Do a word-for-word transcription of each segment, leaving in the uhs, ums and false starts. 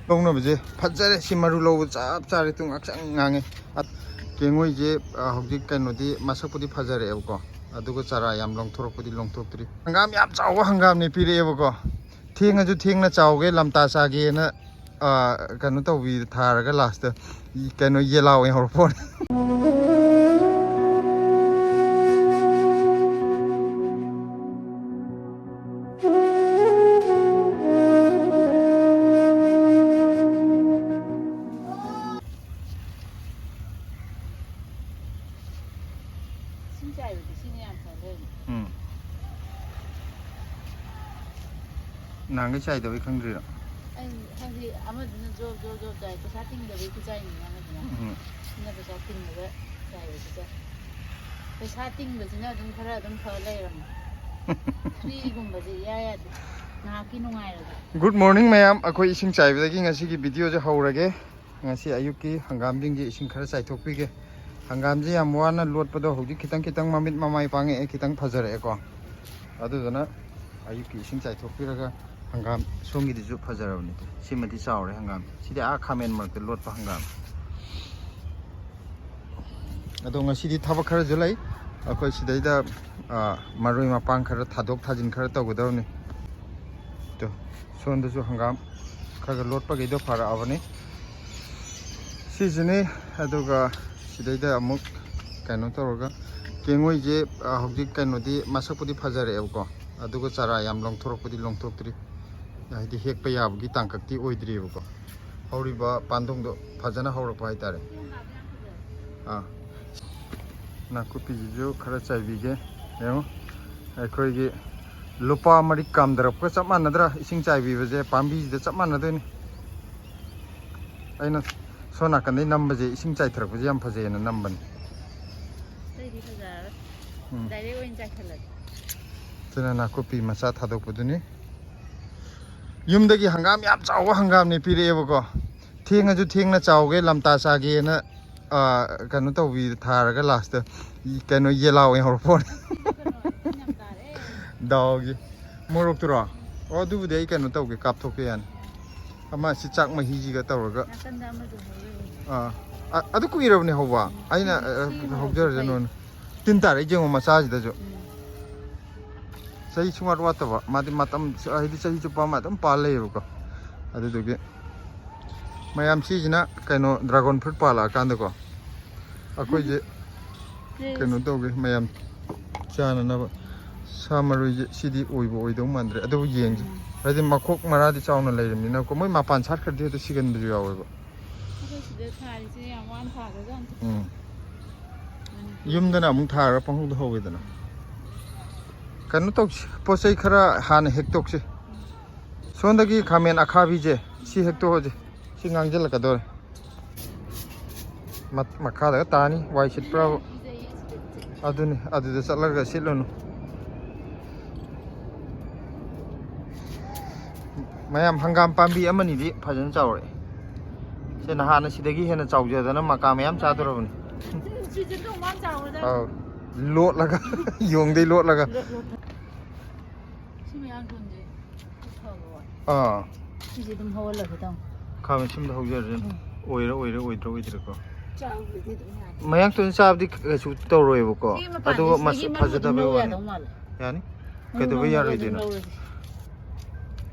ꯂꯧꯅꯕꯁꯦ ꯐꯖꯔꯦ꯫ ꯁꯤ ꯃꯔꯨ ꯂꯧꯕ ꯆꯞ ꯆꯥꯔꯦ꯫ ꯇꯨ ꯉꯥꯛꯁꯪ ꯉꯥꯡꯉꯦ꯫ ꯑꯠ-, ꯀꯦꯡꯉꯣꯏꯁꯦ, ꯑ, ꯍꯧꯖꯤꯛ ꯀꯩꯅꯣꯗꯤ ꯃꯁꯛꯄꯨꯗꯤ ꯐꯖꯔꯛꯑꯦꯕꯀꯣ, ꯑꯗꯨꯒ ꯆꯥꯔꯥ ꯌꯥꯝ ꯂꯣꯡꯊꯣꯔꯛꯄꯗꯤ ꯂꯣꯡꯊꯣꯛꯇ꯭ꯔꯤ꯫ ꯍꯪꯒꯥꯝ ꯌꯥꯝ ꯆꯥꯎꯕ ꯍꯪꯒꯥꯝꯅꯦ ꯄꯤꯔꯛꯑꯦꯕꯀꯣ꯫ ꯊꯦꯡꯉꯁꯨ ꯊꯦꯡꯅ ꯆꯥꯎꯒꯦ, ꯂꯝꯇꯥ ꯆꯥꯒꯦꯅ, ꯑ, ꯀꯩꯅꯣ ꯇꯧꯕꯤ ꯊꯥꯔꯒ ꯂꯥꯁꯇ ꯀꯩꯅꯣ ꯌꯦꯂꯥ ꯑꯣꯏꯅ ꯍꯧꯔꯛꯄ ꯋꯥꯅꯤ꯫ ꯏꯁꯤꯡ ꯆꯥꯏꯕꯗꯤ ꯁꯤꯅ ꯌꯥꯝ ꯐꯗꯣꯏꯅꯦ꯫ ꯎꯝ꯫ ꯅꯍꯥꯟꯒꯩ ꯆꯥꯏꯗꯕꯩ ꯈꯪꯗ꯭ꯔꯤꯔꯣ? ꯑꯩ ꯍꯥꯏꯗꯤ ꯑꯃꯗꯨꯅ ꯖꯣꯕ ꯖꯣꯕ ꯖꯣꯕ ꯆꯥꯏ, ꯄꯩꯁꯥ ꯇꯤꯡꯗꯕꯩ ꯈꯨꯆꯥꯏꯅꯤꯅ ꯑꯃꯗꯨꯅ꯫ ꯎꯝ꯫ ꯁꯤꯅ ꯄꯩꯁꯥ ꯇꯤꯡꯉꯒ ꯆꯥꯏꯕ ꯈꯨꯆꯥꯏ꯫ ꯄꯩꯁꯥ ꯇꯤꯡꯕꯁꯤꯅ ꯑꯗꯨꯝ ꯈꯔ ꯑꯗꯨꯝ ꯐ ꯂꯩꯔꯝꯃꯦ꯫ ꯐ꯭ꯔꯤꯒꯨꯝꯕꯁꯦ ꯏꯌꯥ ꯌꯥꯗꯦ꯫ ꯉꯥꯏꯍꯥꯛꯀꯤ ꯅꯨꯡꯉꯥꯏꯔꯒ꯫ Good morning ꯃꯌꯥꯝ, ꯑꯩꯈꯣꯏ ꯏꯁꯤꯡ ꯆꯥꯏꯕꯗꯒꯤ ꯉꯁꯤꯒꯤ ꯚꯤꯗꯤꯑꯣꯁꯦ ꯍꯧꯔꯒꯦ꯫ ꯉꯁꯤ ꯑꯌꯨꯛꯀꯤ ꯍꯪꯒꯥꯝꯁꯤꯡꯁꯦ ꯏꯁꯤꯡ ꯈꯔ ꯆꯥꯏꯊꯣꯛꯄꯤꯒꯦ꯫ ꯍꯪꯒꯥꯝꯁꯦ ꯌꯥꯝ ꯋꯥꯅ ꯂꯣꯠꯄꯗꯣ ꯍꯧꯖꯤꯛ ꯈꯤꯇꯪ ꯈꯤꯇꯪ ꯃꯃꯤꯠ ꯃꯃꯥꯏ ꯄꯥꯡꯉꯛꯑꯦ, ꯈꯤꯇꯪ ꯐꯖꯔꯛꯑꯦꯀꯣ꯫ ꯑꯗꯨꯗꯨꯅ ꯑꯌꯨꯛꯀꯤ ꯏꯁꯤꯡ ꯆꯥꯏꯊꯣꯛꯄꯤꯔꯒ ꯍꯪꯒꯥꯝ ꯁꯣꯝꯒꯤꯗꯨꯁꯨ ꯐꯖꯔꯕꯅꯤ꯫ ꯁꯤꯃꯗꯤ ꯆꯥꯎꯔꯦ ꯍꯪꯒꯥꯝ꯫ ꯁꯤꯗꯤ ꯑꯥ ꯈꯥꯃꯦꯟ ꯃꯔꯛꯇ ꯂꯣꯠꯄ ꯍꯪꯒꯥꯝ꯫ ꯑꯗꯣ ꯉꯁꯤꯗꯤ ꯊꯕꯛ ꯈꯔꯁꯨ ꯂꯩ꯫ ꯑꯩꯈꯣꯏ ꯁꯤꯗꯩꯗ, ꯑ, ꯃꯔꯣꯏ ꯃꯄꯥꯡ ꯈꯔ ꯊꯥꯗꯣꯛ ꯊꯥꯖꯤꯟ ꯈꯔ ꯇꯧꯒꯗꯕꯅꯤ꯫ ꯇꯣ, ꯁꯣꯝꯗꯁꯨ ꯍꯪꯒꯥꯝ ꯈꯔ ꯈꯔ ꯂꯣꯠꯄꯈꯩꯗꯣ ꯐꯔꯛꯑꯕꯅꯤ꯫ ꯁꯤꯁꯤꯅꯤ꯫ ꯑꯗꯨꯒ ꯁꯤꯗꯩꯗ ꯑꯃꯨꯛ ꯀꯩꯅꯣ ꯇꯧꯔꯒ ꯀꯦꯡꯉꯣꯏꯁꯦ, ꯑ, ꯍꯧꯖꯤꯛ ꯀꯩꯅꯣꯗꯤ ꯃꯁꯛꯄꯨꯗꯤ ꯐꯖꯔꯛꯑꯦꯕꯀꯣ, ꯑꯗꯨꯒ ꯆꯥꯔꯥ ꯌꯥꯝ ꯂꯣꯡꯊꯣꯔꯛꯄꯗꯤ ꯂꯣꯡꯊꯣꯛꯇ꯭ꯔꯤ꯫ ꯍꯥꯏꯗꯤ ꯍꯦꯛꯄ ꯌꯥꯕꯒꯤ ꯇꯥꯡꯀꯛꯇꯤ ꯑꯣꯏꯗ꯭ꯔꯤꯕꯀꯣ꯫ ꯍꯧꯔꯤꯕ ꯄꯥꯟꯗꯣꯡꯗꯣ ꯐꯖꯅ ꯍꯧꯔꯛꯄ ꯍꯥꯏꯇꯥꯔꯦ꯫ ꯑꯥ꯫ ꯅꯥꯀꯨꯞꯄꯤꯁꯤꯁꯨ ꯈꯔ ꯆꯥꯏꯕꯤꯒꯦ꯫ ꯌꯦꯡꯉꯣ, ꯑꯩꯈꯣꯏꯒꯤ ꯂꯨꯄꯥ ꯃꯔꯤ ꯀꯥꯝꯊꯔꯛꯄꯒ ꯆꯞ ꯃꯥꯟꯅꯗ꯭ꯔꯥ? ꯏꯁꯤꯡ ꯆꯥꯏꯕꯤꯕꯁꯦ ꯄꯥꯝꯕꯤꯁꯤꯗ ꯆꯞ ꯃꯥꯟꯅꯗꯣꯏꯅꯤ꯫ ꯑꯩꯅ ꯁꯣꯝ ꯅꯥꯀꯟꯗꯩ ꯅꯝꯕꯁꯦ ꯏꯁꯤꯡ ꯆꯥꯏꯊꯔꯛꯄꯁꯦ ꯌꯥꯝ ꯐꯖꯩꯌꯦꯅ ꯅꯝꯕꯅꯤ꯫ ꯑꯇꯩꯗꯤ ꯐꯖꯔꯔꯣꯏ꯫ ꯎꯝ꯫ ꯗꯥꯏꯔꯦꯛ ꯑꯣꯏꯅ ꯆꯥꯏꯈꯠꯂꯒꯦ꯫ ꯁꯤꯅ ꯅꯥꯀꯨꯞꯄꯤ ꯃꯆꯥ ꯊꯥꯗꯣꯛꯄꯗꯨꯅꯤ꯫ ꯌꯨꯝꯗꯒꯤ ꯍꯪꯒꯥꯝ ꯌꯥꯝ ꯆꯥꯎꯕ ꯍꯪꯒꯥꯝꯅꯦ ꯄꯤꯔꯛꯑꯦꯕꯀꯣ꯫ ꯊꯦꯡꯉꯁꯨ ꯊꯦꯡꯅ ꯆꯥꯎꯒꯦ, ꯂꯝꯇꯥ ꯆꯥꯒꯦꯅ, ꯑ, ꯀꯩꯅꯣ ꯇꯧꯕꯤ ꯊꯥꯔꯒ ꯂꯥꯁꯇ ꯀꯩꯅꯣ ꯌꯦꯂꯥ ꯑꯣꯏꯅ ꯍꯧꯔꯛꯄ ꯋꯥꯅꯤ꯫ ꯗꯥꯎꯒꯤ꯫ ꯃꯣꯔꯣꯛꯇꯨꯔꯣ? ꯑꯣ, ꯑꯗꯨꯕꯨꯗꯤ ꯑꯩ ꯀꯩꯅꯣ ꯇꯧꯒꯦ, ꯀꯥꯞꯊꯣꯛꯀꯦ, ꯌꯥꯅꯤ꯫ ꯑꯃ ꯁꯤ ꯆꯥꯛ ꯃꯍꯤꯁꯤꯒ ꯇꯧꯔꯒ꯫ ꯅꯥꯀꯟꯗ ꯑꯃꯁꯨ ꯍꯧꯔꯦ꯫ ꯑꯥ꯫ ꯑ-, ꯑꯗꯨ ꯀꯨꯏꯔꯕꯅꯦ ꯍꯧꯕ꯫ ꯑꯩꯅ, ꯑ, ꯁꯤ ꯍꯧꯕ ꯍꯧꯖꯔꯖꯅꯣꯅ꯫ ꯇꯤꯟ ꯇꯥꯔꯛꯏ ꯌꯦꯡꯉꯣ ꯃꯆꯥꯁꯤꯗꯁꯨ꯫ ꯎꯝ꯫ ꯆꯍꯤ ꯁꯨꯡꯋꯥꯠ ꯋꯥꯠꯇꯕ꯫ ꯃꯥꯗꯤ ꯃꯇꯝ, ꯍꯥꯏꯗꯤ ꯆꯍꯤ ꯆꯨꯞꯄ ꯑꯃ ꯑꯗꯨꯝ ꯄꯥꯜ ꯂꯩꯌꯦꯕꯀꯣ꯫ ꯑꯗꯨꯗꯨꯒꯤ ꯃꯌꯥꯝ ꯁꯤꯁꯤꯅ ꯀꯩꯅꯣ dragon fruit ꯄꯥꯜꯂꯛꯑꯀꯥꯟꯗꯀꯣ꯫ ꯑꯩꯈꯣꯏꯁꯦ ꯀꯩꯅꯣ ꯇꯧꯒꯦ, ꯃꯌꯥꯝ ꯆꯥꯅꯅꯕ꯫ ꯁꯥ ꯃꯔꯣꯏꯁꯦ ꯁꯤꯗꯤ ꯑꯣꯏꯕ ꯑꯣꯏꯗꯧ ꯃꯥꯟꯗ꯭ꯔꯦ꯫ ꯑꯗꯨꯕꯨ ꯌꯦꯡꯁꯦ꯫ ꯎꯝ꯫ ꯍꯥꯏꯗꯤ ꯃꯈꯣꯛ ꯃꯔꯥꯗꯤ ꯆꯥꯎꯅ ꯂꯩꯔꯕꯅꯤꯅꯀꯣ꯫ ꯃꯣꯏ ꯃꯄꯥꯟ ꯁꯥꯠꯈ꯭ꯔꯗꯤ ꯍꯦꯛꯇ ꯁꯤꯒꯟꯕꯁꯨ ꯌꯥꯎꯋꯦꯕ꯫ ꯑꯩꯈꯣꯏ ꯁꯤꯗ ꯊꯥꯔꯤꯁꯦ ꯌꯥꯝ ꯋꯥꯅ ꯊꯥꯒ꯭ꯔꯖꯥꯠꯅꯤ꯫ ꯎꯝ꯫ ꯃꯅꯤꯄꯨꯔ ꯌꯨꯝꯗꯅ ꯑꯃꯨꯛ ꯊꯥꯔꯒ ꯄꯪꯍꯧꯗ ꯍꯧꯋꯦꯗꯅ꯫ ꯀꯩꯅꯣ ꯇꯧꯁꯤ, ꯄꯣꯠ ꯆꯩ ꯈꯔ ꯍꯥꯟꯅ ꯍꯦꯛꯇꯣꯛꯁꯤ꯫ ꯁꯣꯝꯗꯒꯤ ꯈꯥꯃꯦꯟ ꯑꯈꯥꯕꯤꯁꯦ ꯁꯤ ꯍꯦꯛꯇꯣꯛꯑꯁꯤ꯫ ꯁꯤ ꯉꯥꯡꯁꯤꯜꯂꯛꯀꯗꯧꯔꯦ꯫ ꯃꯠ-, ꯃꯈꯥꯗꯒ ꯇꯥꯅꯤ, ꯋꯥꯏ ꯁꯤꯠꯄ꯭ꯔꯥꯕꯨ꯫ ꯀꯤꯖꯩꯌꯦ ꯁꯤꯗ ꯆꯠ-, ꯑꯗꯨꯅꯤ, ꯑꯗꯨꯗ ꯆꯠꯂꯒ ꯁꯤꯠꯂꯨꯅꯨ꯫ ꯃꯌꯥꯝ, ꯍꯪꯒꯥꯝ ꯄꯥꯝꯕꯤ ꯑꯃꯅꯤꯗꯤ ꯐꯖꯅ ꯆꯥꯎꯔꯛꯑꯦ꯫ ꯁꯤ ꯅꯍꯥꯟꯅ ꯁꯤꯗꯒꯤ ꯍꯦꯟꯅ ꯆꯥꯎꯖꯗꯅ ꯃꯀꯥ ꯃꯌꯥꯝ ꯆꯥꯗꯣꯔꯕꯅꯤ꯫ ꯁꯤꯁꯦ ꯀꯧ ꯃꯥꯟ ꯆꯥꯎꯔꯗ꯫ ꯑꯧ, ꯂꯣꯠꯂꯒ, ꯌꯣꯡꯗꯩ ꯂꯣꯠꯂꯒ꯫ Load load. ꯁꯤ ꯃꯌꯥꯝ ꯊꯣꯟꯁꯦ ꯐꯕ ꯋꯥ꯫ ꯑꯥ꯫ ꯁꯤꯁꯦ ꯑꯗꯨꯝ ꯍꯧꯍꯜꯂꯒꯦ ꯇꯧ꯫ ꯈꯥꯃꯦꯟ ꯁꯤꯟꯕ ꯍꯧꯖꯔꯁꯅꯨ꯫ ꯎꯝ꯫ ꯑꯣꯏꯔ ꯑꯣꯏꯔ, ꯑꯣꯏꯗ꯭ꯔ ꯑꯣꯏꯗ꯭ꯔꯀꯣ꯫ ꯆꯥꯎꯕꯗꯤ ꯑꯗꯨꯝ ꯌꯥꯅꯤ꯫ ꯃꯌꯥꯡꯇꯣꯟ ꯆꯥꯕꯗꯤ ꯀꯩꯁꯨ ꯇꯧꯔꯣꯏꯕꯀꯣ꯫ ꯁꯤ ꯃꯄꯥꯟꯁꯦ ꯑꯗꯨꯒ ꯁꯤꯒꯤ ꯃꯁꯛ ꯃꯔꯨ ꯑꯗꯨꯝ ꯐꯖꯗꯕꯩ ꯂꯧ ꯋꯥꯅꯤ꯫ ꯌꯥꯗꯧ ꯃꯥꯜꯂꯦ꯫ ꯌꯥꯅꯤ꯫ ꯃꯔꯨ ꯀꯩꯗꯧꯕꯩ ꯅꯧꯕꯗꯣ ꯌꯥꯔꯣꯏꯗꯣꯏꯅꯣ? ꯑꯗꯨꯝ ꯂꯧꯔꯁꯤ꯫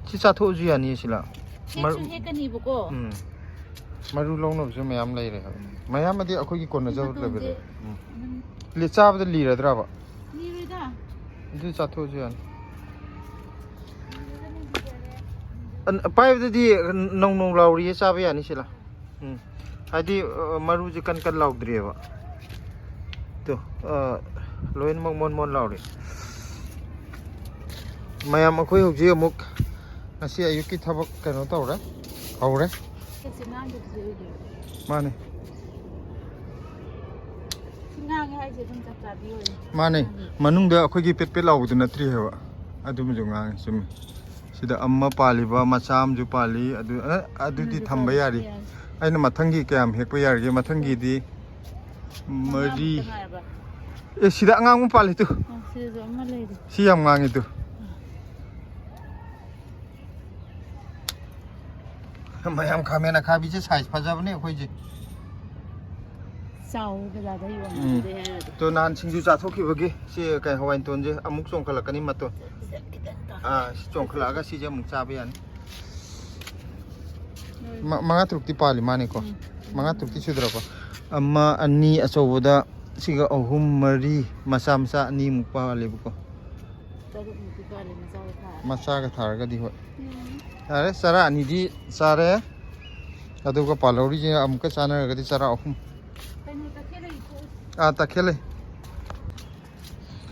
ꯁꯤ ꯆꯥꯊꯣꯛꯑꯁꯨ ꯌꯥꯅꯤꯌꯦ ꯁꯤꯂꯥ꯫ ꯍꯦꯛꯁꯨ ꯃꯔꯨ-, ꯍꯦꯛꯀꯅꯤꯕꯀꯣ꯫ ꯎꯝ꯫ ꯃꯔꯨ ꯂꯧꯅꯕꯁꯨ ꯃꯌꯥꯝ ꯂꯩꯔꯦ ꯍꯥꯏꯕ꯫ ꯃꯌꯥꯝ ꯑꯗꯤ ꯑꯩꯈꯣꯏꯒꯤ ꯀꯣꯟꯅꯖꯕ ꯃꯇꯣꯟꯁꯦ ꯂꯩꯕ꯫ ꯎꯝ꯫ ꯑꯗꯨꯝ ꯂꯤ-, ꯆꯥꯕꯗ ꯂꯤꯔꯗ꯭ꯔꯕ? ꯂꯤꯔꯣꯏꯗ꯫ ꯑꯗꯨ ꯆꯥꯊꯣꯛꯑꯁꯨ ꯌꯥꯅꯤ꯫ ꯑꯟ-, ꯄꯥꯏꯕꯗꯗꯤ ꯅꯧ ꯅꯧ ꯂꯥꯎꯔꯤꯌꯦ, ꯆꯥꯕ ꯌꯥꯅꯤ ꯁꯤꯂꯥ꯫ ꯎꯝ꯫ ꯍꯥꯏꯗꯤ, ꯑ, ꯃꯔꯨꯁꯦ ꯀꯟ ꯀꯟ ꯂꯥꯎꯗ꯭ꯔꯤꯑꯕ꯫ ꯇꯣ, ꯑ, ꯂꯣꯏꯅꯃꯛ ꯃꯣꯟ ꯃꯣꯟ ꯂꯥꯎꯔꯤ꯫ ꯃꯌꯥꯝ, ꯑꯩꯈꯣꯏ ꯍꯧꯖꯤꯛ ꯑꯃꯨꯛ ꯉꯁꯤ ꯑꯌꯨꯛꯀꯤ ꯊꯕꯛ ꯀꯩꯅꯣ ꯇꯧꯔꯦ, ꯍꯧꯔꯦ꯫ ꯁꯤ ꯉꯥꯡꯗꯕꯁꯦ ꯑꯣꯏꯗꯣꯏꯅꯦ꯫ ꯃꯥꯅꯦ꯫ ꯁꯤ ꯉꯥꯡꯉꯦ ꯍꯥꯏꯁꯦ ꯑꯗꯨꯝ ꯆꯞ ꯆꯥꯕꯤ ꯑꯣꯏꯔꯦ꯫ ꯃꯥꯅꯦ꯫ ꯉꯥꯡꯉꯦ꯫ ꯃꯅꯨꯡꯗ ꯑꯩꯈꯣꯏꯒꯤ ꯄꯦꯠ ꯄꯦꯠ ꯂꯥꯎꯕꯗꯨ ꯅꯠꯇ꯭ꯔꯤ ꯍꯥꯏꯕ꯫ ꯑꯗꯨꯝꯁꯨ ꯉꯥꯡꯉꯦ, ꯆꯨꯝꯃꯤ꯫ ꯁꯤꯗ ꯑꯃ ꯄꯥꯜꯂꯤꯕ, ꯃꯆꯥ ꯑꯃꯁꯨ ꯄꯥꯜꯂꯤ꯫ ꯑꯗꯨ, ꯑ, ꯑꯗꯨꯗꯤ ꯎꯝ, ꯊꯝꯕ ꯄꯥꯜꯂꯤ, ꯌꯥꯔꯤ꯫ ꯌꯥꯔꯤ꯫ ꯑꯩꯅ ꯃꯊꯪꯒꯤ ꯀꯌꯥꯝ ꯍꯦꯛꯄ ꯌꯥꯔꯤꯒꯦ? ꯃꯊꯪꯒꯤꯗꯤ ꯃꯔꯤ꯫ ꯃꯉꯥꯃꯨꯛꯇ ꯉꯥꯏꯔꯕ? ꯑꯦ, ꯁꯤꯗ ꯑꯉꯥꯡꯕ ꯄꯥꯜꯂꯤ ꯇꯨ꯫ ꯑ, ꯁꯤꯗꯁꯨ ꯑꯃ ꯂꯩꯔꯤ꯫ ꯁꯤ ꯌꯥꯝ ꯉꯥꯡꯉꯤ ꯇꯨ꯫ ꯃꯌꯥꯝ ꯈꯥꯃꯦꯟ ꯑꯈꯥꯕꯤꯁꯦ ꯁꯥꯏꯖ ꯐꯖꯕꯅꯦ ꯑꯩꯈꯣꯏꯁꯦ꯫ ꯆꯥꯎꯋꯦ ꯕꯖꯥꯔꯗ ꯎꯝ꯫ ꯌꯣꯟꯕꯗꯨꯗꯩ ꯍꯥꯏꯔꯗꯤ꯫ ꯑꯗꯣ ꯅꯍꯥꯟ ꯁꯤꯡꯖꯨ ꯆꯥꯊꯣꯛꯈꯤꯕꯒꯤ ꯁꯤ ꯀꯩ ꯍꯋꯥꯏ ꯃꯇꯣꯟꯁꯦ ꯑꯃꯨꯛ ꯆꯣꯡꯈꯠꯂꯛꯀꯅꯤ ꯃꯇꯣꯟ꯫ ꯈꯤꯇꯪ ꯈꯤꯇꯪ ꯇꯥ- ꯑꯥ, ꯁꯤ ꯆꯣꯡꯈꯠꯂꯛꯑꯒ ꯁꯤꯁꯦ ꯑꯃꯨꯛ ꯆꯥꯕ ꯌꯥꯅꯤ꯫ ꯅꯣꯏ- ꯃ- ꯃꯉꯥ ꯇꯔꯨꯛꯇꯤ ꯄꯥꯜꯂꯤ ꯃꯥꯅꯤꯀꯣ꯫ ꯎꯝ꯫ ꯃꯉꯥ ꯇꯔꯨꯛꯇꯤ ꯁꯨꯗ꯭ꯔꯕ? ꯑꯃ, ꯑꯅꯤ ꯑꯆꯧꯕꯗ, ꯁꯤꯒ ꯑꯍꯨꯝ, ꯃꯔꯤ, ꯃꯆꯥ ꯃꯆꯥ ꯑꯅꯤꯃꯨꯛ ꯄꯥꯜꯂꯦꯕꯀꯣ꯫ ꯇꯔꯨꯛꯃꯨꯛꯇꯤ ꯄꯥꯜꯂꯦ ꯃꯆꯥꯒ ꯊꯥꯔꯒ꯫ ꯃꯆꯥꯒ ꯊꯥꯔꯒꯗꯤ ꯍꯣꯏ꯫ ꯎꯝ꯫ ꯌꯥꯔꯦ, ꯆꯔꯥ ꯑꯅꯤꯗꯤ ꯆꯥꯔꯦ꯫ ꯑꯗꯨꯒ ꯄꯥꯜꯍꯧꯔꯤꯁꯦ ꯑꯃꯨꯛꯀ ꯆꯥꯅꯔꯒꯗꯤ ꯆꯔꯥ ꯑꯍꯨꯝ꯫ ꯀꯩꯅꯣ ꯇꯈꯦꯜ ꯂꯩꯀꯣ꯫ ꯑꯥ, ꯇꯈꯦꯜ ꯂꯩ꯫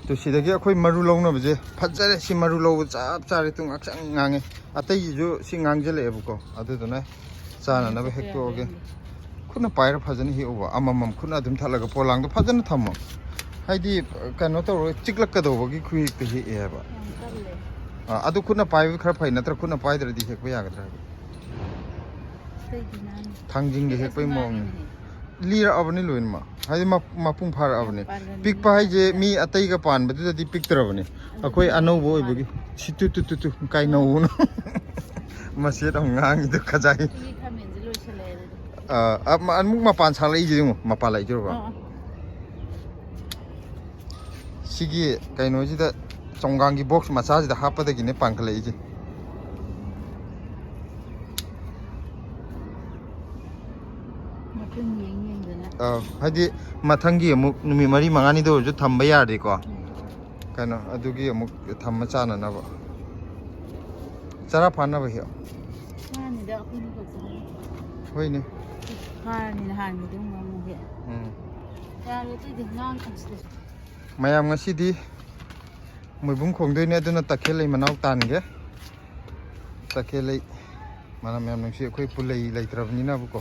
ꯑꯗꯨ ꯁꯤꯗꯒꯤ ꯑꯩꯈꯣꯏ ꯃꯔꯨ ꯂꯧꯅꯕꯁꯦ ꯐꯖꯔꯦ꯫ ꯁꯤ ꯃꯔꯨ ꯂꯧꯕ ꯆꯞ ꯆꯥꯔꯦ꯫ ꯇꯨ ꯉꯥꯛꯁꯪ ꯉꯥꯡꯉꯦ꯫ ꯑꯇꯩꯁꯤꯁꯨ ꯁꯤ ꯉꯥꯡꯁꯤꯜꯂꯛꯑꯦꯕꯀꯣ꯫ ꯑꯗꯨꯗꯨꯅ ꯆꯥꯅꯅꯕ ꯍꯦꯛꯇꯣꯛꯑꯒꯦ꯫ ꯈꯨꯠꯅ ꯄꯥꯏꯔ ꯐꯖꯅ ꯍꯦꯛꯎꯕ꯫ ꯑꯃꯃꯝ ꯈꯨꯠꯅ ꯑꯗꯨꯝ ꯊꯠꯂꯒ ꯄꯣꯂꯥꯡꯗꯣ ꯐꯖꯅ ꯊꯝꯃꯣ꯫ ꯍꯥꯏꯗꯤ ꯀꯩꯅꯣ ꯇꯧꯔꯒ ꯆꯤꯛꯂꯛꯀꯗꯧꯕꯒꯤ ꯈꯨꯍꯦꯛꯇ ꯍꯦꯛꯑꯦ ꯍꯥꯏꯕ꯫ ꯌꯥꯝ ꯀꯜꯂꯦ꯫ ꯑꯥ, ꯑꯗꯨ ꯈꯨꯠꯅ ꯄꯥꯏꯕ ꯈꯔ ꯐꯩ, ꯅꯠꯇ꯭ꯔ ꯈꯨꯠꯅ ꯄꯥꯏꯗ꯭ꯔꯗꯤ ꯍꯦꯛꯄ ꯌꯥꯒꯗ꯭ꯔꯥ ꯍꯥꯏꯕ꯫ ꯑꯇꯩꯗꯤ ꯅꯥꯟ- ꯊꯥꯡꯖꯤꯡꯒ ꯁꯤ ꯍꯦꯛꯄꯩ ꯑꯁꯤ ꯃꯑꯣꯡꯅꯤ꯫ ꯅꯥꯟꯕꯅꯦ꯫ ꯂꯤꯔꯛꯑꯕꯅꯤ ꯂꯣꯏꯅꯃꯛ꯫ ꯍꯥꯏꯗꯤ ꯃ- ꯃꯄꯨꯡ ꯐꯥꯔꯛꯑꯕꯅꯤ꯫ ꯌꯥꯝ ꯄꯥꯜꯂꯝꯃꯤ꯫ ꯄꯤꯛꯄ ꯍꯥꯏꯁꯦ ꯃꯤ ꯑꯇꯩꯒ ꯄꯥꯟꯕꯗꯨꯗꯗꯤ ꯄꯤꯛꯇ꯭ꯔꯕꯅꯤ꯫ ꯑꯩꯈꯣꯏ ꯑꯅꯧꯕ ꯑꯣꯏꯕꯒꯤ꯫ ꯁꯤ ꯇꯨ ꯇꯨ ꯇꯨ ꯇꯨ ꯀꯥꯏꯅꯧꯅꯣ꯫ ꯃꯁꯦꯠ ꯑꯃ ꯉꯥꯡꯉꯤꯗꯣ ꯈꯖꯥꯏ꯫ ꯁꯤꯒꯤ ꯈꯥꯃꯦꯟꯁꯦ ꯂꯣꯏꯁꯜꯂꯛꯑꯦ ꯑꯗꯨꯗꯤ꯫ ꯑꯥ, ꯑꯃ- ꯑꯃꯨꯛ ꯃꯄꯥꯟ ꯁꯥꯠꯂꯛꯏꯁꯦ ꯌꯦꯡꯉꯨ꯫ ꯃꯄꯥꯟ ꯂꯥꯛꯏꯁꯤꯔꯣꯕ? ꯑꯥ, ꯑꯥ꯫ ꯁꯤꯒꯤ ꯀꯩꯅꯣꯁꯤꯗ, ꯆꯣꯡꯒꯥꯡꯒꯤ ꯕꯣꯛꯁ ꯃꯆꯥꯁꯤꯗ ꯍꯥꯞꯄꯗꯒꯤꯅꯦ ꯄꯥꯟꯈꯠꯂꯛꯏꯁꯦ꯫ ꯃꯈꯨꯟ ꯌꯦꯡ ꯌꯦꯡꯗꯅ꯫ ꯑꯥ, ꯍꯥꯏꯗꯤ ꯃꯊꯪꯒꯤ ꯑꯃꯨꯛ ꯅꯨꯃꯤꯠ ꯃꯔꯤ ꯃꯉꯥꯅꯤꯗ ꯑꯣꯏꯔꯁꯨ ꯊꯝꯕ ꯌꯥꯔꯗꯤꯀꯣ꯫ ꯀꯩꯅꯣ ꯑꯗꯨꯒꯤ ꯑꯃꯨꯛ ꯊꯝꯃ ꯆꯥꯅꯅꯕ꯫ ꯆꯔꯥ ꯐꯥꯅꯕ ꯍꯦꯛ꯫ ꯐꯥꯅꯤꯗ ꯑꯩꯈꯣꯏꯅꯤ ꯈꯛꯇꯅꯤ꯫ ꯍꯣꯏꯅꯦ꯫ ꯐꯥꯔꯅꯤ ꯅꯍꯥꯟꯒꯤꯗꯨ ꯑꯃꯨꯛ ꯍꯦꯛ꯫ ꯎꯝ꯫ ꯌꯥꯔꯦ ꯑꯇꯩꯗꯤ ꯉꯥꯡ ꯊꯝꯁꯤꯗ꯫ ꯃꯌꯥꯝ ꯉꯁꯤꯗꯤ ꯃꯣꯏꯕꯨꯡ ꯈꯣꯡꯗꯣꯏꯅꯦ, ꯑꯗꯨꯅ ꯇꯈꯦꯜ ꯂꯩ ꯃꯅꯥꯎ ꯇꯥꯟꯒꯦ꯫ ꯇꯈꯦꯜ ꯂꯩ ꯃꯅꯝ ꯌꯥꯝ ꯅꯨꯡꯁꯤ꯫ ꯑꯩꯈꯣꯏ ꯄꯨꯂꯩ ꯂꯩꯇ꯭ꯔꯕꯅꯤꯅꯕꯀꯣ꯫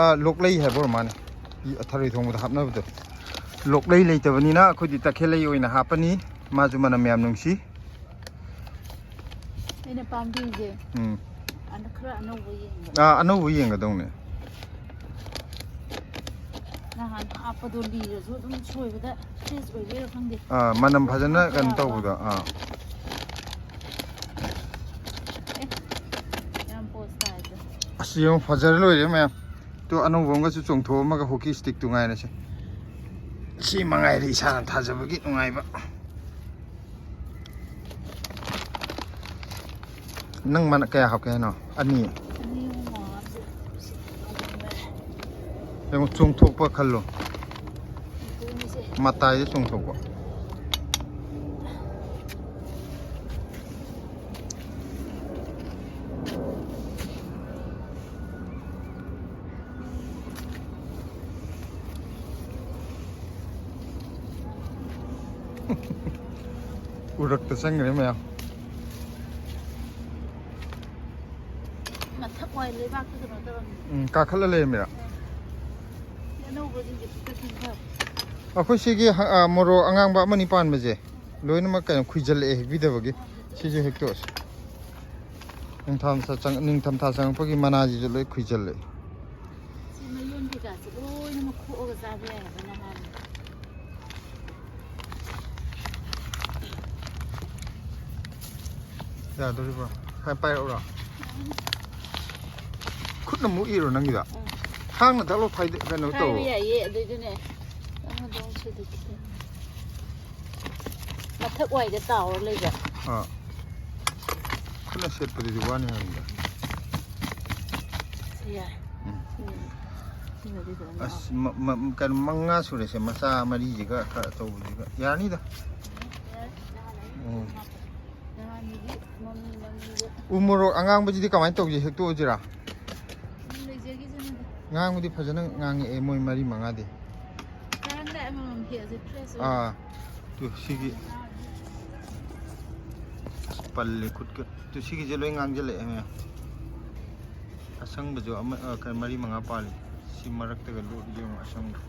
ꯑꯥ, ꯂꯣꯛꯂꯩ ꯍꯥꯏꯕ ꯑꯣꯏꯔ ꯃꯥꯅꯦ꯫ ꯏ-, ꯊꯔꯣꯏ ꯊꯣꯡꯕꯗ ꯍꯥꯞꯅꯕꯗꯣ꯫ ꯂꯣꯛꯂꯩ ꯂꯩꯇꯕꯅꯤꯅ ꯑꯩꯈꯣꯏꯗꯤ ꯇꯈꯦꯜ ꯂꯩ ꯑꯣꯏꯅ ꯍꯥꯞꯄꯅꯤ꯫ ꯃꯥꯁꯨ ꯃꯅꯝ ꯌꯥꯝ ꯅꯨꯡꯁꯤ꯫ ꯑꯩꯅ ꯄꯥꯝꯕꯤꯁꯦ ꯎꯝ꯫ ꯑꯅ ꯈꯔ ꯑꯅꯧꯕ ꯌꯦꯡꯕ꯫ ꯑꯥ, ꯑꯅꯧꯕ ꯌꯦꯡꯒꯗꯧꯅꯦ꯫ ꯅꯍꯥꯟ ꯍꯥꯞꯄꯗꯣ ꯂꯤꯔꯁꯨ ꯑꯗꯨꯝ ꯁꯣꯏꯕꯗ ꯐ꯭ꯔꯦꯁ ꯑꯣꯏꯕꯩꯔꯥ ꯈꯪꯗꯦ꯫ ꯑꯥ, ꯃꯅꯝ ꯐꯖꯅ ꯍꯥꯞꯄ ꯀꯩꯅꯣ ꯌꯥꯕ꯫ ꯇꯧꯕꯗꯣ꯫ ꯑꯥ꯫ ꯑꯦ, ꯌꯥꯝ ꯄꯣꯁ ꯇꯥꯏꯗ꯫ ꯁꯤ ꯌꯦꯡꯉꯨ, ꯐꯖꯔ ꯂꯣꯏꯔꯦ ꯃꯌꯥꯝ꯫ ꯇꯨ ꯑꯅꯧꯕ ꯑꯃꯒꯁꯨ ꯆꯣꯡꯊꯣꯛꯑꯝꯃꯒ ꯍꯣꯀꯤ ꯁ꯭ꯇꯤꯛꯇꯨ ꯉꯥꯏꯔꯁꯦ꯫ ꯁꯤ ꯃꯉꯥꯏꯔꯦ ꯏꯁꯥꯅ ꯊꯥꯖꯕꯒꯤ ꯅꯨꯡꯉꯥꯏꯕ꯫ ꯅꯪ ꯃꯅ ꯀꯌꯥ ꯍꯥꯞꯀꯦ ꯍꯥꯏꯅꯣ? ꯑꯅꯤ꯫ ꯑꯅꯤ ꯑꯍꯨꯝ ꯍꯥꯞꯁꯦ꯫ ꯌꯦꯡꯉꯣ, ꯆꯣꯡꯊꯣꯛꯄ ꯈꯜꯂꯣ꯫ ꯑꯗꯨꯅꯤꯁꯦ꯫ ꯃꯇꯥꯏꯗ ꯆꯣꯡꯊꯣꯛꯄ꯫ ꯎꯔꯛꯇ ꯆꯪꯈ꯭ꯔꯦ ꯃꯌꯥꯝ꯫ ꯃꯊꯛ ꯋꯥꯏ ꯂꯩꯕꯥꯛꯇ ꯀꯩꯅꯣ ꯇꯧꯔꯝꯃꯤ꯫ ꯎꯝ, ꯀꯥꯈꯠꯂ ꯂꯩꯔꯝꯃꯤꯔ? ꯁꯤ ꯑꯅꯧꯕꯁꯤꯡꯁꯦ ꯈꯤꯇ ꯆꯤꯡꯊꯕ꯫ ꯑꯩꯈꯣꯏ ꯁꯤꯒꯤ ꯍ-, ꯑ, ꯃꯣꯔꯣꯛ ꯑꯉꯥꯡꯕ ꯑꯃꯅꯤ ꯄꯥꯟꯕꯁꯦ ꯂꯣꯏꯅꯃꯛ ꯀꯩꯅꯣ ꯈꯨꯏꯖꯜꯂꯛꯑꯦ ꯍꯦꯛꯄꯤꯗꯕꯒꯤ꯫ ꯁꯤꯁꯨ ꯍꯦꯛꯇꯣꯛꯑꯁꯤ꯫ ꯅꯤꯡꯊꯝꯊꯥ ꯆꯪ-, ꯅꯤꯡꯊꯝꯊꯥ ꯆꯪꯉꯛꯄꯒꯤ ꯃꯅꯥꯁꯤꯁꯨ ꯂꯣꯏ ꯈꯨꯏꯖꯜꯂꯛꯑꯦ꯫ ꯁꯤ ꯃꯌꯣꯟ ꯀꯩꯀꯥꯁꯦ ꯂꯣꯏꯅꯃꯛ ꯈꯣꯛꯑꯒ ꯆꯥꯕ ꯌꯥꯏ ꯍꯥꯏꯕ ꯅꯍꯥꯟ꯫ ꯌꯥꯗꯣꯔꯤꯕ꯭ꯔꯣ? ꯈꯔ ꯄꯥꯏꯔꯛꯎꯔꯣ? ꯈꯨꯠꯅ ꯃꯨꯛꯏꯔꯣ ꯅꯪꯒꯤꯗꯣ? ꯎꯝ꯫ ꯊꯥꯡꯅ ꯇꯛꯂꯣ ꯐꯥꯏꯗ-, ꯀꯩꯅꯣ ꯇꯧ꯫ ꯄꯥꯏꯕ ꯌꯥꯏꯌꯦ, ꯑꯗꯨꯏꯗꯨꯅꯦ꯫ ꯑꯃꯗꯣ ꯑꯃꯨꯛ ꯁꯤꯗ ꯈꯤꯇꯪ꯫ ꯃꯊꯛ ꯋꯥꯏꯗ ꯇꯥꯎꯔ ꯂꯩꯕ꯫ ꯑꯥ꯫ ꯈꯨꯠꯅ ꯁꯦꯠꯄꯗꯨꯗꯤ ꯋꯥꯅꯤ ꯍꯥꯏꯕꯅꯤꯗ꯫ ꯁꯤ ꯌꯥꯏ꯫ ꯎꯝ꯫ ꯁꯤ ꯁꯤꯃꯗꯤ ꯐꯖꯅ ꯑꯁ, ꯃ-, ꯃ-, ꯀꯩꯅꯣ, ꯃꯉꯥ ꯁꯨꯔꯦꯁꯦ, ꯃꯆꯥ ꯃꯔꯤꯁꯤꯒ ꯈꯔ ꯑꯆꯧꯕꯁꯤꯒ꯫ ꯌꯥꯔꯅꯤꯗ꯫ ꯌꯥꯔꯦ, ꯌꯥꯔꯦ꯫ ꯎꯝ꯫ ꯅꯍꯥꯟꯒꯤꯗꯤ ꯃꯃꯤ, ꯃꯃꯤꯗꯣ꯫ ꯎ ꯃꯣꯔꯣꯛ ꯑꯉꯥꯡꯕꯁꯤꯗꯤ ꯀꯃꯥꯏꯅ ꯇꯧꯁꯤ? ꯍꯦꯛꯇꯣꯛꯑꯁꯤꯔꯥ? ꯑꯗꯨꯝ ꯂꯩꯖꯈꯤꯁꯅꯨꯗ꯫ ꯉꯥꯡꯕꯗꯤ ꯐꯖꯅ ꯉꯥꯡꯉꯛꯑꯦ ꯃꯣꯏ ꯃꯔꯤ ꯃꯉꯥꯗꯤ꯫ ꯆꯥꯔꯝꯗꯥꯏ ꯑꯃꯃꯝ ꯍꯦꯛꯑꯁꯦ, fresh ꯑꯣꯏꯅ꯫ ꯑꯥ, ꯇꯨ ꯁꯤꯒꯤ꯫ ꯑꯁ, ꯄꯜꯂꯦ ꯈꯨꯠꯀ꯫ ꯇꯨ ꯁꯤꯒꯤꯁꯦ ꯂꯣꯏ ꯉꯥꯡꯁꯤꯜꯂꯛꯑꯦ ꯃꯌꯥꯝ꯫ ꯑꯁꯪꯕꯁꯨ ꯑꯃ, ꯑ, ꯀꯩꯅꯣ, ꯃꯔꯤ ꯃꯉꯥ ꯄꯥꯜꯂꯤ꯫ ꯁꯤ ꯃꯔꯛꯇꯒ ꯂꯣꯠꯂꯤ ꯌꯦꯡꯉꯣ, ꯑꯁꯪꯕ꯫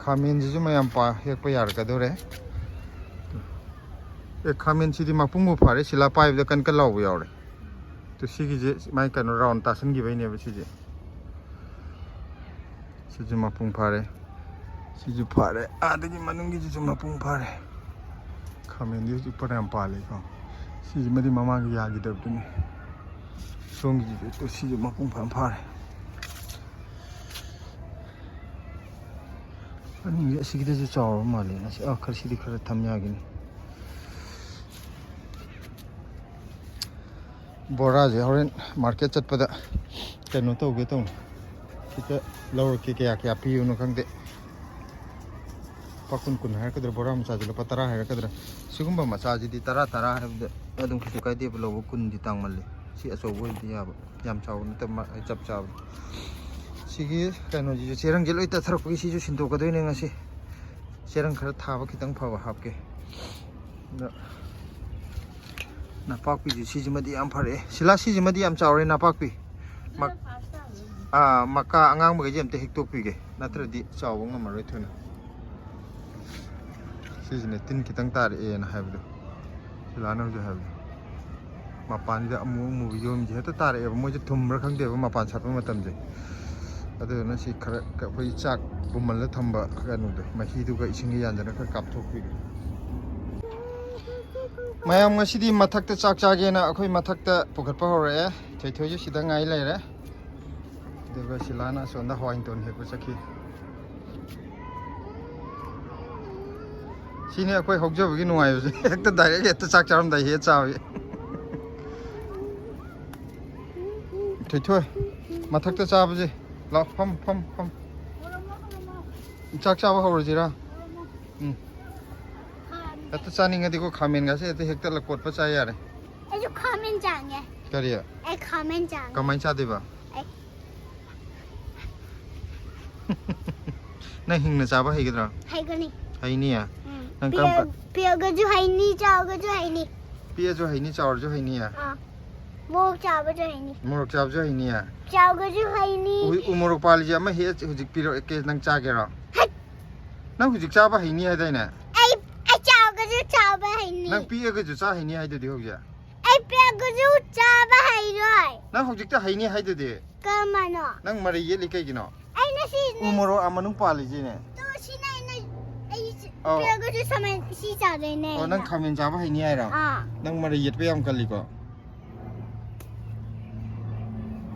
ꯈꯥꯃꯦꯟꯁꯤꯁꯨ ꯃꯌꯥꯝ ꯄꯥ-, ꯍꯦꯛꯄ ꯌꯥꯔꯛꯀꯗꯧꯔꯦ꯫ ꯑꯦ, ꯈꯥꯃꯦꯟꯁꯤꯗꯤ ꯃꯄꯨꯡꯕꯨ ꯐꯥꯔꯦ, ꯁꯤꯂꯥ ꯄꯥꯏꯕꯗ ꯀꯟ ꯀꯟ ꯂꯥꯎꯕ ꯌꯥꯎꯔꯦ꯫ ꯇꯨ ꯁꯤꯒꯤꯁꯦ ꯃꯥꯏ ꯀꯩꯅꯣ round ꯇꯥꯁꯟꯈꯤꯕꯩꯅꯦꯕ ꯁꯤꯁꯦ꯫ ꯁꯤꯁꯨ ꯃꯄꯨꯡ ꯐꯥꯔꯦ꯫ ꯁꯤꯁꯨ ꯐꯥꯔꯦ꯫ ꯑꯥꯗꯒꯤ ꯃꯅꯨꯡꯒꯤꯁꯤꯁꯨ ꯃꯄꯨꯡ ꯐꯥꯔꯦ꯫ ꯈꯥꯃꯦꯟꯗꯤ ꯍꯧꯖꯤꯛ ꯐꯅꯌꯥꯝ ꯄꯥꯜꯂꯤꯀꯣ꯫ ꯁꯤꯁꯤꯃꯗꯤ ꯃꯃꯥꯡꯒꯤ ꯌꯥꯈꯤꯗꯕꯗꯨꯅꯤ꯫ ꯁꯣꯝꯒꯤꯁꯤꯗꯤ ꯇꯨ ꯁꯤꯁꯨ ꯃꯄꯨꯡ ꯐꯥꯅ ꯐꯥꯔꯦ꯫ ꯑꯅꯤꯁꯦ ꯑꯁꯤꯒꯤꯗꯁꯨ ꯆꯥꯎꯔꯕ ꯃꯥꯜꯂꯦ꯫ ꯑꯁꯤ, ꯑꯥ, ꯈꯔ, ꯁꯤꯗꯤ ꯈꯔ ꯊꯝ ꯌꯥꯒꯤꯅꯤ꯫ ꯕꯣꯔꯥꯁꯦ ꯍꯣꯔꯦꯟ ꯃꯥꯔꯀꯦꯠ ꯆꯠꯄꯗ ꯀꯩꯅꯣ ꯇꯧꯒꯦ ꯇꯧꯅꯤ꯫ ꯈꯤꯇ ꯂꯧꯔꯛꯀꯦ, ꯀꯌꯥ ꯀꯌꯥ ꯄꯤꯕꯅꯣ ꯈꯪꯗꯦ꯫ ꯂꯨꯄꯥ ꯀꯨꯟ, ꯀꯨꯟ ꯍꯥꯏꯔꯛꯀꯗ꯭ꯔꯥ, ꯕꯣꯔꯥ ꯃꯆꯥꯁꯦ ꯂꯨꯄꯥ ꯇꯔꯥ ꯍꯥꯏꯔꯛꯀꯗ꯭ꯔꯥ? ꯁꯤꯒꯨꯝꯕ ꯃꯆꯥꯁꯤꯗꯤ ꯇꯔꯥ, ꯇꯔꯥ ꯍꯥꯏꯕꯗ ꯑꯗꯨꯝ ꯀꯩꯁꯨ ꯀꯥꯏꯗꯦꯕ ꯂꯧꯕ, ꯀꯨꯟꯗꯤ ꯇꯥꯡꯃꯜꯂꯦ꯫ ꯁꯤ ꯑꯆꯧꯕ ꯑꯣꯏꯔꯗꯤ ꯌꯥꯕ, ꯌꯥꯝ ꯆꯥꯎꯕ ꯅꯠꯇꯕ, ꯃꯥ-, ꯆꯞ ꯆꯥꯕ꯫ ꯁꯤꯒꯤ ꯀꯩꯅꯣꯁꯤꯁꯨ, ꯆꯦꯔꯪꯁꯦ ꯂꯣꯏ ꯇꯠꯊꯔꯛꯄꯒꯤ ꯁꯤꯁꯨ ꯁꯤꯟꯗꯣꯛꯀꯗꯣꯏꯅꯦ ꯉꯁꯤ꯫ ꯆꯦꯔꯪ ꯈꯔ ꯊꯥꯕ ꯈꯤꯇꯪ ꯐꯕ ꯍꯥꯞꯀꯦ꯫ ꯑꯗ ꯅꯄꯥꯛꯄꯤꯁꯦ ꯁꯤꯁꯤꯃꯗꯤ ꯌꯥꯝ ꯐꯔꯛꯑꯦ꯫ ꯁꯤꯂꯥ, ꯁꯤꯁꯤꯃꯗꯤ ꯌꯥꯝ ꯆꯥꯎꯔꯦ ꯅꯄꯥꯛꯄꯤ꯫ ꯃꯛ-, ꯑꯥ, ꯃꯀꯥ ꯑꯉꯥꯡꯕꯈꯩꯁꯦ ꯑꯝꯇ ꯍꯦꯛꯇꯣꯛꯄꯤꯒꯦ, ꯅꯠꯇ꯭ꯔꯗꯤ ꯆꯥꯎꯕ ꯉꯝꯃꯔꯣꯏ ꯊꯨꯅ꯫ ꯁꯤꯁꯤꯅꯦ ꯇꯤꯟ ꯈꯤꯇꯪ ꯇꯥꯔꯛꯑꯦꯅ ꯍꯥꯏꯕꯗꯣ, ꯁꯤꯂꯥꯅ ꯍꯧꯖꯤꯛ ꯍꯥꯏꯕꯗꯣ꯫ ꯃꯄꯥꯟꯁꯤꯗ ꯑꯃꯨ ꯑꯃꯨꯕ ꯌꯣꯝꯁꯦ ꯍꯦꯛꯇ ꯇꯥꯔꯛꯑꯦꯕ, ꯃꯣꯏꯁꯦ ꯊꯨꯝꯕ꯭ꯔꯥ ꯈꯪꯗꯦꯕ ꯃꯄꯥꯟ ꯁꯥꯠꯄ ꯃꯇꯝꯁꯦ꯫ ꯑꯗꯨꯗꯨꯅ ꯁꯤ ꯈꯔ ꯈ-, ꯑꯩꯈꯣꯏ ꯆꯥꯛ ꯄꯨꯝꯍꯜꯂ ꯊꯝꯕ ꯀꯩꯅꯣꯗꯣ, ꯃꯍꯤꯗꯨꯒ ꯏꯁꯤꯡꯒ ꯌꯥꯟꯖꯅ ꯈꯔ ꯀꯥꯞꯊꯣꯛꯄꯤꯒꯦ꯫ ꯃꯌꯥꯝ ꯉꯁꯤꯗꯤ ꯃꯊꯛꯇ ꯆꯥꯛ ꯆꯥꯒꯦꯅ ꯑꯩꯈꯣꯏ ꯃꯊꯛꯇ ꯄꯨꯈꯠꯄ ꯍꯧꯔꯛꯑꯦ꯫ ꯊꯣꯏꯊꯣꯏꯁꯨ ꯁꯤꯗ ꯉꯥꯏ ꯂꯩꯔꯦ꯫ ꯑꯗꯨꯒ ꯁꯤꯂꯥꯅ ꯑꯁꯣꯝꯗ ꯍꯋꯥꯏ ꯇꯣꯟ ꯍꯦꯛꯄ ꯆꯠꯈꯤ꯫ ꯁꯤꯅꯤ ꯑꯩꯈꯣꯏ ꯍꯧꯖꯕꯒꯤ ꯅꯨꯡꯉꯥꯏꯕꯁꯦ꯫ ꯍꯦꯛꯇ ꯗꯥꯏꯔꯦꯛ ꯍꯦꯛꯇ ꯆꯥꯛ ꯆꯥꯔꯝꯗꯥꯏ ꯍꯦꯛ ꯆꯥꯕꯤ꯫ ꯊꯣꯏꯊꯣꯏ, ꯃꯊꯛꯇ ꯆꯥꯕꯁꯦ꯫ ꯂꯥꯛꯑꯣ, ꯐꯝ, ꯐꯝ, ꯐꯝ꯫ ꯆꯥꯛ ꯆꯥꯕ ꯍꯧꯔꯁꯤꯔꯥ? ꯎꯝ꯫ ꯍꯦꯛꯇ ꯆꯥꯅꯤꯡꯉꯗꯤꯀꯣ, ꯈꯥꯃꯦꯟꯒꯁꯦ ꯍꯦꯛꯇ ꯍꯦꯛꯇꯠꯂ ꯀꯣꯠꯄ ꯆꯥ ꯌꯥꯔꯦ꯫ ꯑꯩꯁꯨ ꯈꯥꯃꯦꯟ ꯆꯥꯅꯤꯡꯉꯦ꯫ ꯀꯔꯤ? ꯑꯩ ꯈꯥꯃꯦꯟ ꯆꯥꯅꯤꯡꯉꯦ꯫ ꯀꯃꯥꯏꯅ ꯆꯥꯗꯣꯏꯕ? ꯑꯩ ꯅꯪ ꯍꯤꯡꯅ ꯆꯥꯕ ꯍꯩꯒꯗ꯭ꯔꯣ? ꯍꯩꯒꯅꯤ꯫ ꯍꯩꯅꯤꯌꯦ? ꯎꯝ꯫ ꯅꯪ ꯀꯔꯝ ꯄꯤꯛꯑ-, ꯀꯥꯟ- ꯄꯤꯛꯑꯒꯁꯨ ꯍꯩꯅꯤ, ꯆꯥꯎꯔꯒꯁꯨ ꯍꯩꯅꯤ꯫ ꯄꯤꯛꯑꯁꯨ ꯍꯩꯅꯤ, ꯆꯥꯎꯔꯁꯨ ꯍꯩꯅꯤꯌꯦ? ꯑꯥ꯫ ꯃꯣꯔꯣꯛ ꯆꯥꯕꯁꯨ ꯍꯩꯅꯤ꯫ ꯃꯣꯔꯣꯛ ꯆꯥꯕꯁꯨ ꯍꯩꯅꯤꯌꯦ? ꯆꯥꯎꯒꯁꯨ ꯍꯩꯅꯤ꯫ ꯎ-, ꯎ ꯃꯣꯔꯣꯛ ꯄꯥꯜꯂꯤꯁꯦ ꯑꯃ ꯍꯦꯛ ꯍꯧꯖꯤꯛ ꯄꯤꯔꯛꯀꯦ, ꯅꯪ ꯆꯥꯒꯦꯔꯣ? ꯍꯠ! ꯅꯪ ꯍꯧꯖꯤꯛ ꯆꯥꯕ ꯍꯩꯅꯤ ꯍꯥꯏꯗꯥꯏꯅꯦ? ꯑꯩ, ꯑꯩ ꯆꯥꯎꯒꯁꯨ ꯆꯥꯕ ꯍꯩꯅꯤ꯫ ꯅꯪ ꯄꯤꯛꯑꯒꯁꯨ ꯆꯥ ꯍꯩꯅꯤ ꯍꯥꯏꯗꯨꯗꯤ ꯍꯧꯖꯤꯛ꯫ ꯑꯩ ꯄꯤꯛꯑꯒꯁꯨ ꯆꯥꯕ ꯍꯩꯔꯣꯏ꯫ ꯅꯪ ꯍꯧꯖꯤꯛꯇ ꯍꯩꯅꯤ ꯍꯥꯏꯗꯨꯗꯤ꯫ ꯀꯃꯥꯏꯅ? ꯅꯪ ꯃꯔꯩ ꯌꯦꯠꯂꯤ ꯀꯩꯒꯤꯅꯣ? ꯑꯩꯅ ꯁꯤ ꯎ ꯃꯣꯔꯣꯛ ꯑꯥ ꯃꯅꯨꯡ ꯄꯥꯜꯂꯤꯁꯤꯅꯦ꯫ ꯇꯣ ꯁꯤꯅ ꯑꯩꯅ, ꯑꯩ ꯁꯤ ꯑꯧ꯫ ꯄꯤꯛꯑꯒꯁꯨ ꯁꯃꯥꯏ-, ꯁꯤ ꯆꯥꯗꯣꯏꯅꯦ ꯑꯣ, ꯅꯪ ꯑꯩꯅ꯫ ꯈꯥꯃꯦꯟ ꯆꯥꯕ ꯍꯩꯅꯤ ꯍꯥꯏꯔꯣ? ꯑꯥ꯫ ꯅꯪ ꯃꯔꯩ ꯌꯦꯠꯄ ꯌꯥꯝ ꯀꯜꯂꯤꯀꯣ꯫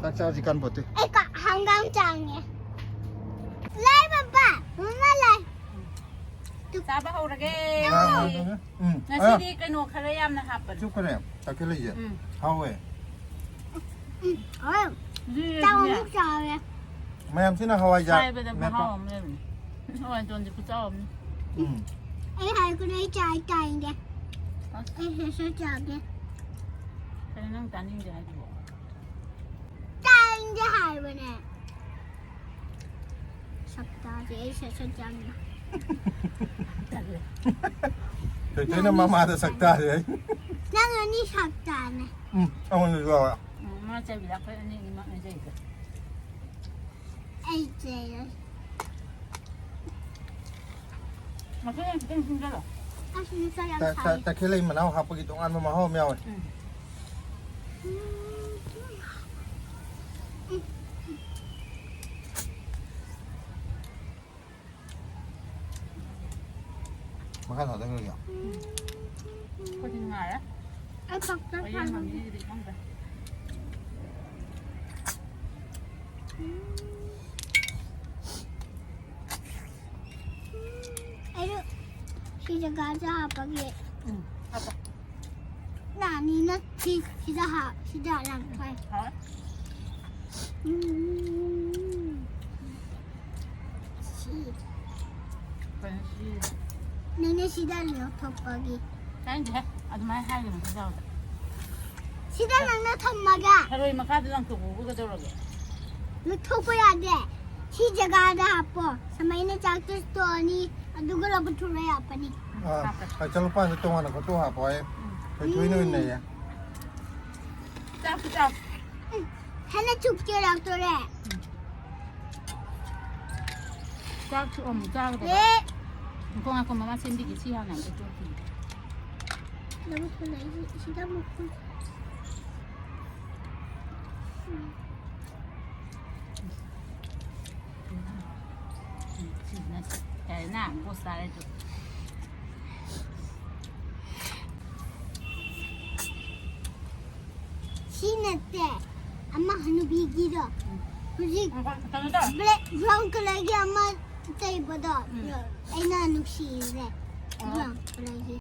ꯆꯥꯛ ꯆꯥꯁꯤ ꯀꯥꯟꯄꯣꯠꯇꯦ꯫ ꯑꯩ ꯀ- ꯍꯪꯒꯥꯝ ꯆꯥꯡꯉꯦ꯫ ꯂꯩ ꯕꯕꯥ, ꯃꯃꯥ ꯂꯩ꯫ ꯆꯥꯕ ꯍꯧꯔꯒꯦ꯫ ꯉꯥ ꯍꯧꯔꯒ, ꯎꯝ꯫ ꯉꯁꯤꯗꯤ ꯀꯩꯅꯣ ꯈꯔ ꯌꯥꯝꯅ ꯍꯥꯞꯄꯅꯤ꯫ ꯆꯨꯞꯈ꯭ꯔꯦ ꯇꯈꯦꯜꯂꯩꯁꯦ꯫ ꯎꯝ꯫ ꯍꯥꯎꯋꯦ꯫ ꯎꯝ, ꯍꯣꯏ꯫ ꯑꯗꯨꯗꯤ ꯆꯥꯛ ꯑꯃꯨꯛ ꯆꯥꯔꯦ꯫ ꯃꯌꯥꯝꯁꯤꯅ ꯍꯋꯥꯏꯖꯥꯔ ꯁꯥꯏꯕꯗ ꯃꯦꯠꯄ꯫ ꯃꯍꯥꯎ ꯑꯃ ꯂꯩꯕꯅꯤ꯫ ꯍꯋꯥꯏ ꯇꯣꯟꯁꯦ ꯈꯨꯆꯥꯎ ꯑꯃꯅꯤ꯫ ꯎꯝ꯫ ꯑꯩ ꯍꯥꯏꯔꯛꯀꯅꯨ, ꯑꯩ ꯆꯥꯏ ꯇꯥꯏꯅꯤꯡꯗꯦ꯫ ꯑꯩ ꯁꯦꯁꯦ ꯆꯥꯒꯦ꯫ ꯀꯩꯅꯣ ꯅꯪ ꯆꯥꯅꯤꯡꯗꯦ ꯍꯥꯏꯗꯨꯕꯣ? ꯇꯥꯏꯅꯤꯡꯗꯦ ꯍꯥꯏꯕꯅꯦ꯫ ꯁꯛꯇꯥꯁꯦ ꯑꯩ ꯁꯦꯁꯦ ꯆꯥꯅꯤꯡꯉꯦ꯫ ꯇꯣꯏꯇꯣꯏꯅ ꯃꯃꯥꯗ ꯁꯛꯇꯥꯁꯦ꯫ ꯅꯪ ꯑꯅꯤ ꯁꯛꯇꯥꯅꯦ꯫ ꯎꯝ, ꯑꯩꯉꯣꯟꯗꯁꯨ ꯌꯥꯎꯋꯦ꯫ ꯎꯝ, ꯃꯥ ꯆꯩꯕꯤꯗ ꯑꯩꯈꯣꯏ ꯑꯅꯤ ꯑꯅꯤꯃꯛꯅ ꯆꯩꯗꯣ꯫ ꯑꯩ ꯆꯩꯔꯣꯏ꯫ ꯃꯈꯣꯏꯅ ꯈꯤꯇꯪ ꯁꯤꯟꯖꯜꯂꯣ꯫ ꯑꯁ, ꯅꯨꯡꯁꯥ ꯌꯥꯝ ꯇ- ꯇ- ꯁꯥꯏ꯫ ꯇꯈꯦꯜꯂꯩ ꯃꯅꯥꯎ ꯍꯥꯞꯄꯒꯤ ꯇꯣꯉꯥꯟꯕ ꯃꯍꯥꯎ ꯑꯃ ꯌꯥꯎꯋꯦ꯫ ꯎꯝ꯫ ꯎꯝ꯫ ꯃꯈꯥ ꯊꯥꯗꯈ꯭ꯔꯒꯦ꯫ ꯑꯩꯈꯣꯏꯗꯤ ꯅꯨꯡꯉꯥꯏꯔꯦ꯫ ꯑꯩ ꯄꯛꯆ ꯍꯣꯔꯦꯟ ꯐꯥꯅ꯫ ꯃꯃꯤꯒꯤꯗꯤ ꯈꯪꯗ꯭ꯔꯦ꯫ ꯑꯩꯁꯨ ꯁꯤ ꯖꯒꯥꯁꯦ ꯍꯥꯞꯄꯒꯦ꯫ ꯎꯝ, ꯍꯥꯞꯄꯣ꯫ ꯅꯥꯅꯤꯅ ꯁꯤ ꯁꯤꯗ ꯍꯥꯞ ꯁꯤꯗ ꯂꯪꯈꯥꯏ꯫ ꯍꯥꯎꯔꯦ꯫ ꯎꯝ꯫ ꯁꯤ ꯀꯩꯅꯣ ꯁꯤ? ꯅꯪꯅ ꯁꯤꯗ ꯂꯧꯊꯣꯛꯄꯒꯤ꯫ ꯇꯥꯅꯤꯡꯗꯦꯍꯦ꯫ ꯑꯗꯨꯃꯥꯏꯅ ꯍꯥꯏꯒꯅꯨ ꯁꯤꯗ꯫ ꯁꯤꯗ ꯅꯪꯅ ꯊꯝꯃꯒ ꯊꯔꯣꯏ ꯃꯈꯥꯗ ꯂꯪꯊꯣꯛꯄꯕꯨ ꯀꯩꯗꯧꯔꯒꯦ? ꯂꯧꯊꯣꯛꯄ ꯌꯥꯗꯦ꯫ ꯁꯤ ꯖꯒꯥꯗ ꯍꯥꯞꯄꯣ꯫ ꯁꯨꯃꯥꯏꯅ ꯆꯥꯛꯇꯨ ꯇꯣꯛꯑꯅꯤ꯫ ꯑꯗꯨꯒ ꯂꯧꯕ ꯊꯨꯔ ꯍꯥꯞꯄꯅꯤ꯫ ꯑꯥ, ꯍꯥꯏ ꯆꯠꯂꯨꯄꯥꯟꯗ ꯇꯣꯉꯥꯟꯅ ꯈꯣꯠꯇꯣꯛ ꯍꯥꯞꯄꯣ ꯍꯥꯏ꯫ ꯊꯣꯏꯊꯣꯏꯅ ꯑꯣꯏꯅ ꯅꯩꯌꯦ꯫ ꯆꯥꯛꯁꯨ ꯆꯥꯎ꯫ ꯎꯝ, ꯍꯦꯟꯅ ꯆꯨꯞꯀꯦ ꯂꯥꯛꯇꯣꯔꯦ꯫ ꯆꯥꯛꯁꯨ ꯑꯃꯨꯛ ꯆꯥꯒꯗꯕ꯫ ꯑꯦ, ꯉꯥꯏꯈꯣ, ꯉꯥꯏꯈꯣ, ꯃꯃꯥ ꯁꯦꯝꯕꯤꯒꯦ꯫ ꯁꯤ ꯍꯥꯟꯅ ꯑꯝꯇ ꯆꯣꯠꯈꯤꯒꯦ꯫ ꯂꯧꯕ ꯊꯨꯔ ꯑꯩꯁꯦ ꯁꯤꯗ ꯑꯃꯨꯛ ꯄꯨ-, ꯎꯝ꯫ ꯁꯤꯁꯤꯅ ꯌꯥꯔꯦꯅ, ꯕꯣꯁ ꯇꯥꯔꯦ ꯑꯗꯨ꯫ ꯁꯤ ꯅꯠꯇꯦ꯫ ꯑꯃ ꯍꯅꯨꯕꯤꯒꯤꯗꯣ ꯍꯧꯖꯤꯛ ꯀꯩꯅꯣ ꯇꯧ ꯕ꯭ꯂꯦꯛ ꯕ꯭ꯔꯥꯎꯟ ꯀꯂꯔꯒꯤ ꯑꯃ ꯇꯩꯕꯗꯣ ꯑꯩꯅ ꯅꯨꯡꯁꯤꯔꯤꯁꯦ ꯑꯣ꯫ ꯕ꯭ꯔꯥꯎꯟ ꯀꯂꯔꯒꯤ